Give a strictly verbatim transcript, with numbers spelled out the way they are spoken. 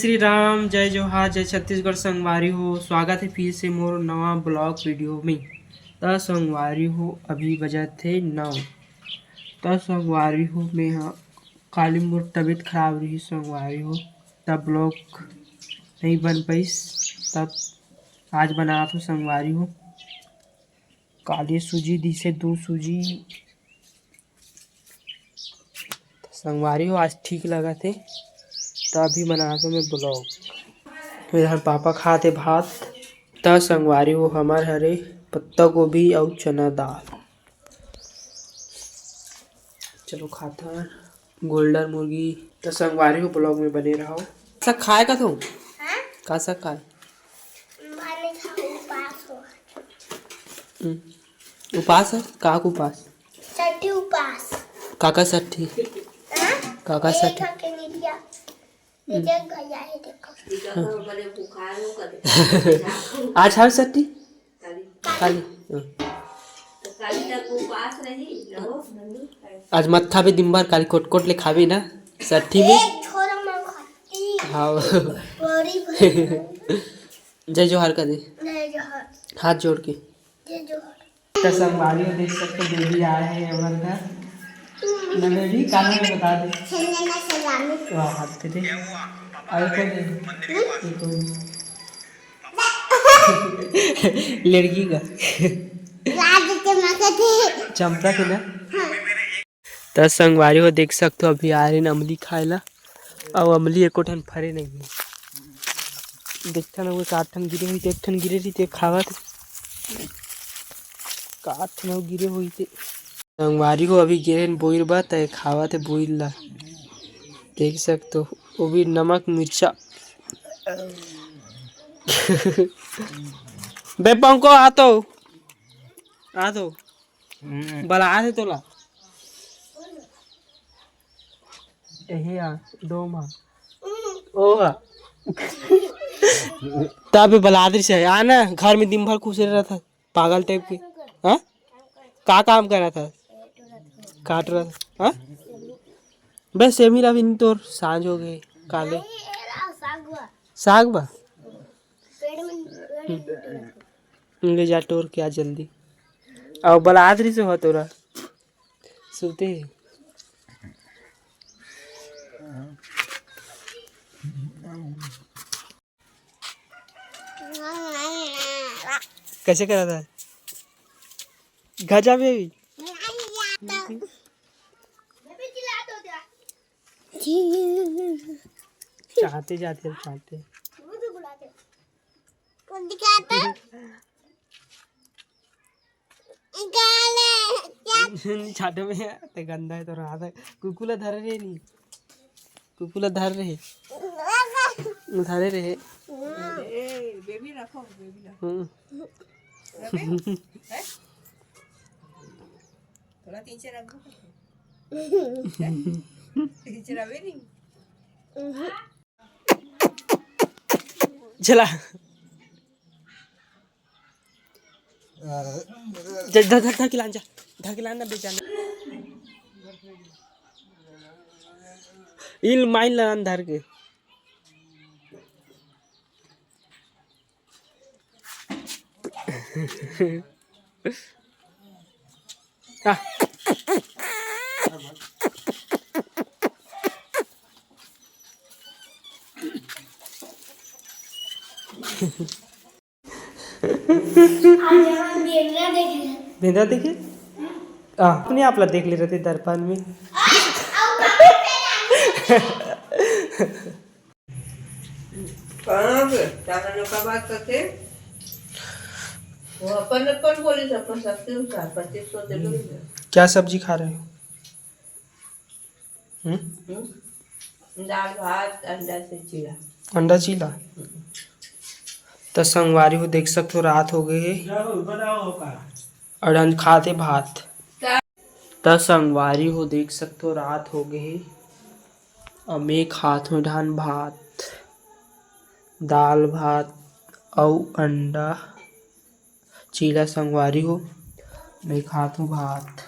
श्री राम, जय जोहार, जय छत्तीसगढ़ संगवारी हो। स्वागत हे फिर से मोर नवा vlog video में। त संगवारी हो, अभी बजत हे नौ। त संगवारी हो, मैं ह काली मोर तबीयत खराब रही संगवारी हो, तब vlog नहीं बन पाइस, तब आज बनात हो संगवारी हो। काली सूजी दिसे दू सूजी। त संगवारी हो, आज ठीक लगत हे, त अभी बनात हो मैं vlog। इधर पापा खात हे भात। त संगवारी हो, हमर हरे पत्ता गोभी अउ चना दाल। चलो खात हन गोल्डन मुर्गी। त संगवारी हो, vlog में बने रहो। साग खाए का तू? हाँ? का साग खाए? माने था उपास हो। हम्म। उपास है? का के उपास? सट्ठी उपास। काका सट्ठी? हाँ? काका एक सट्ठी? के निरिया। निरिया गया है, देखो। आज हर सट्ठी? काली। हाँ। आज मत्था पे दिन भर काली कोट कोट ले खाबे ना, सट्ठी में। एक छोरा मन खाती। हाँ। बड़ी बड़ी। जय जोहार कर दे। जय जोहार। हाथ जोड़ के। जय जोहार। त संगवारी हो, देख सकते हो, बेबी आए हैं हमर घर। ना बेबी, का नाम है बता दे। संजना सलामी। वाह, हाथ पे दे। और कौन है? हम्म? ये कौन है? लड़की का। राज के मके थे। चंपा के ना? हाँ। त संगवारी हो, देख सकथो, अभी आ रहे अमली खाए ला, अउ अमली एको ठन फरे नहीं है। देखथन, वो एक आठ ठन गिरे हुई, एक ठन गिरे रही, ते खावत का आठ ठन अउ गिरे हुई ते। संगवारी हो, अभी गिरे बोइर बा, ते खावत है बोइर ला। देख सकथो, वो भी नमक मिर्चा। बे पंको, आ तो, आ तो। हम्म। बला दे तोला। यही आ, दो माँ। ओ आ। तब बला दे से, आ ना, घर में दिन भर खुश रहता, पागल टाइप के। हाँ? का काम करा था? काट रहा था। हाँ? बस सेमी ला भी नहीं, तोर सांझ हो गए, काले। साग बा। ले जा टोर के आ जल्दी। अउ बलात रही से हो तोरा। सुते हे। कैसे करा था? घर जा बेबी। चाहते जाते, चाहते। कौन दिखाता? गाले, क्या? छाटो में ते गंदा है तो रहा था। कुकुला धर रहे नहीं। कुकुला धर रहे। धरे रहे। ए, बेबी रखो, बेबी रखो। हम्म। रखे? हैं? थोड़ा पीछे रख दो। पीछे रखे नहीं? चला। जा, जा, जा, ढाकी लान जा। ढाकी लान ना बेचान। इल माइन लान धर के। हाँ। आज हम बेंदरा देखे। बेंदरा देखे? आ, अपने आप ला देख ले रहते दर्पण में। कहाँ पे? चावल लोग का बात करते? वो अपन, अपन बोली तो अपन सबसे ऊंचा, पच्चीस सौ दे दो। क्या सब्जी खा रहे हो? हम्म? हम्म? दाल भात, अंडा से चीला। अंडा चीला? हम्म। त संगवारी हो, देख सकथो, रात हो गए हे। जरूर बनाओ का? अउ आज खाते भात। त संगवारी हो, देख सकथो, रात हो गए हे। अउ मैं खात हों डान भात, दाल भात अउ अंडा चीला। संगवारी हो, मैं खात हों भात।